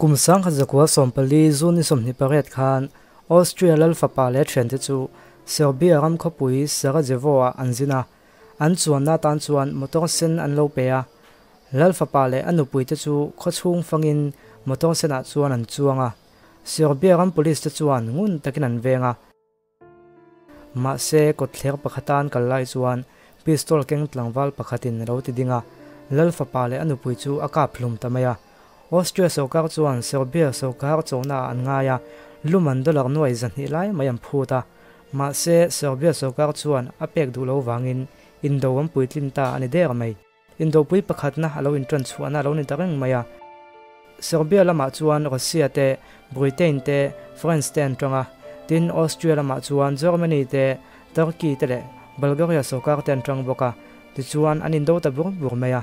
Kum 1914 June ni 28 khan Austria lal fapa leh thiante chu Serbia ram khawpui Sarajevo-ah an zin a, an chuanna atan chuan motor sen an lo pe a. Lal fapa leh a nupuite chu khawchhung fangin motor senah chuan an chuang a, Serbia ram police te chuan ngun takin an veng a. Mahse, kawtthler pakhata an kal lai chuan pistol keng tlangval pakhatin a lo ti ding a, Lal fapa leh a nupui chu a kap hlum ta mai a. Austria sawrkar chuan Serbia sawrkar chona ah an ngai a, luman dollar nuai 200 lai mai an phut a. Mahse, Serbia sawrkar chuan a pek duh lo vangin indo an puitlin ta a ni der mai. Indopui pakhatna a lo inṭan chhuahna a lo ni ta reng mai a. Serbia lamah chuan Russia te, Britain te, France te an ṭang a, tin Austria lamah chuan Germany te, Turkey te leh Bulgaria sawrkar te an ṭang bawk a, tichuan an indo ta bur bur mai a.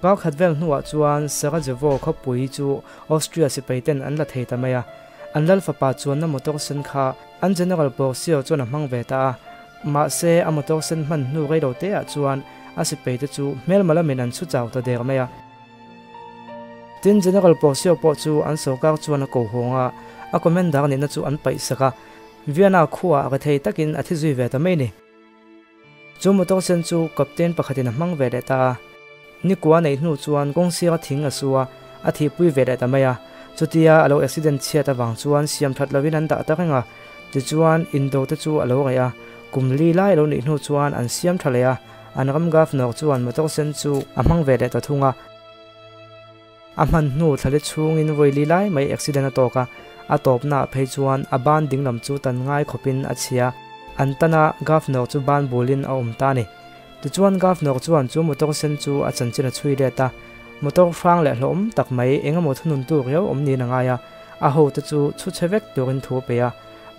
Kar khat vel hnuah chuan Sarajevo khawpui chu Austria sipai ten an la thei ta mai a, an lal fapa chuanna motor sen kha an General Porsio chuan a hmang ve ta a. Mahse, a motor sen hman hnu rei lo te ah chuan a sipai te chu hmelma lamin an chhu chau ta der mai a. Tin, General Porsio pawh chu an sawrkar chuan a ko hawng a, a commander nihna chu an paih sak a, Vienna khuaah rethei takin a thi zui ve ta mai ni. Chu motor sen chu captain pakhatin a hmang ve leh ta a. Nikua neih hnu chuan kawng sira thing a su a, a thihpui ve leh ta mai a. Chutia a lo accident chhiat avang chuan siam that lovin an dah ta reng a. Tichuan indo te chu a lo reh a, kum li lai a lo nih hnu chuan an siam tha leh a, an ram governor chuan motor sen chu a hmang ve leh ta thung a. A hman hnu thlali chhungin vawi li lai mai accident a tawk a, a tawpnaah phei chuan a ban dinglam chu tan ngai khawpin a chhia. An tana Governor chu ban bulin a awm ta a ni. Tichuan Governor chuan chu motor sen chu a chanchin a chhui let a, motor hrang leh hlawhawm tak mai eng emaw thununtu riau awm niin a ngai a, a hote chu chhu chhe vek turin thu a pe a.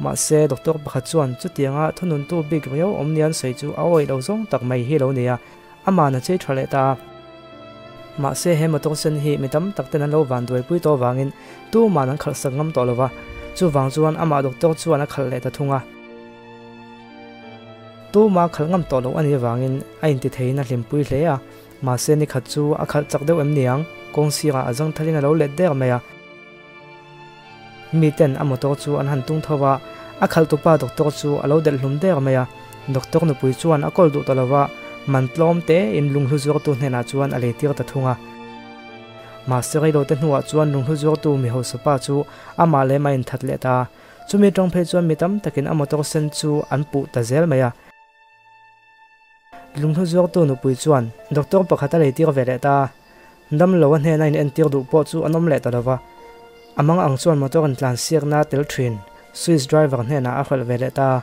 Mahse doctor pakhat chuan chutianga thununtu bik riau awm nia an sawi chu a awih lo zawng tak mai hi lo ni a. Aman a chei tha leh ta a. Mahse he motor sen hi mi tam tak ten an lo van duaipui tawh avangin tuman an khalh sak ngam tawh lo va, chuvang chuan amah doctor chuan a khalh leh ta thung a. Tuma khalh ngam tawh loh a nih avangin a intitheiin a hlimpui hle a, mahse ni khat chu a khalh chak deuh em niang, kawng sirah a zang thalin a lo let der mai a. Mi ten a motor chu an han tung tho a, a khalhtupa doctor chu a lo delh hlum der mai a. Doctor nupui chuan a kawl duh ta lo va, man tlawm te in lunghlu zuartu hnenah chuan a leitir ta thung a. Mahse reilote hnuah chuan lunghlu zuartu mi hausa pa chu amah leh mah inthat leh ta a. Chumi tawng phei chuan mi tam takin a motor sen chu an puh ta zel mai a. Lunghlu zuartu nupui chuan doctor pakhat a leitir ve leh ta a. Damlo a hnena in entir duh pawh chu an awm leh ta lo va, a mang ang chuan motor in tlan siakna tel thin Swiss driver hnenah a hralh ve leh ta a.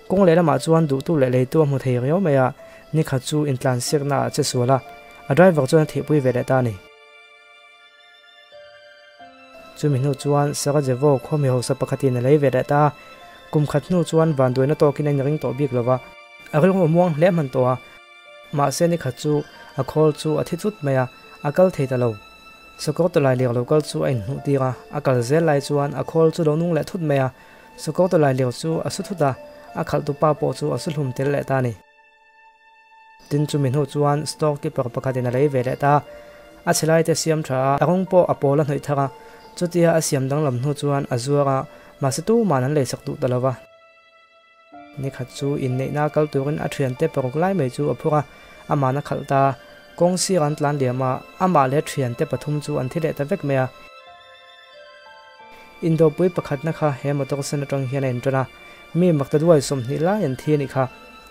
Kawng lehlamah chuan duhtu leh leitu a hmu thei riau mai a, nikhat chu intlan siakna ah che sual a, a driver chuan a thihpui ve leh ta a ni. Chumi hnu chuan Sarajevo khaw mi hausa pakhatin a lei ve leh ta a, kum khat hnu chuan vanduaina tawkin a inring tawh bik lo va, a rilru a muang hle hman tawh a. Mahse ni khat chu a khawl chu a thi thut mai a, a kal thei ta lo. Sakawr tawlai lir lo kal chu a inhnuh tir a, a kal zel lai chuan a khawl chu lo nung leh thut mai a, sakawr tawlai lir chu a su thut a, a khalhtu pa pawh chu a su hlum tel leh ta a ni. Tin chumi hnu chuan store keeper pakhatin a lei ve leh ta a, a chhe laite siam tha a, a rawng pawh a pawl a hnawih thar a, chutia a siam danglam hnu chuan a zuar a, mahse tuman an leisak duh ta lo va. Nikhat chu inneihna kal turin a thiante paruk lai mai chu a phur a, aman a khalh ta. Kawng sir an tlan liam a, amah leh thiante pathum chu an thi leh ta vek mai a. Indopui pakhatna kha he motor sen atang hian a intan a, mi makta duai 20 lai an thi a nih kha.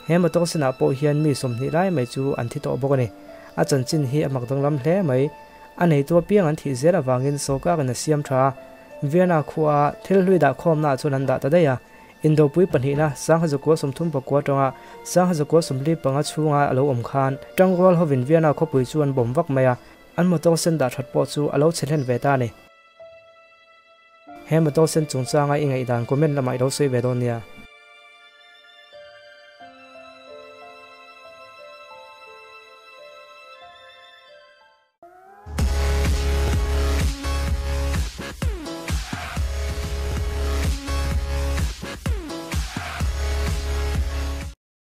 He motor senah pawh hian mi 20 lai mai chu an thi tawh bawk a ni. A chanchin hi a mak danglam hle mai. A neitu apiang an thih zel avangin sawrkarin a siam tha a, Vienna khua thil hlui dahkhawmnaah chuan an dah ta daih a. Indopui pahnihna 1939 atanga 1945 chhunga a lo awm khan Tangrual hovin Vienna khawpui chu an bawm vak mai a, an motor sen dah that pawh chu a lo chhe hlen ve ta a ni. He motor sen chungchanga i ngaihdan comment lamah i lo sawi ve dawn nia.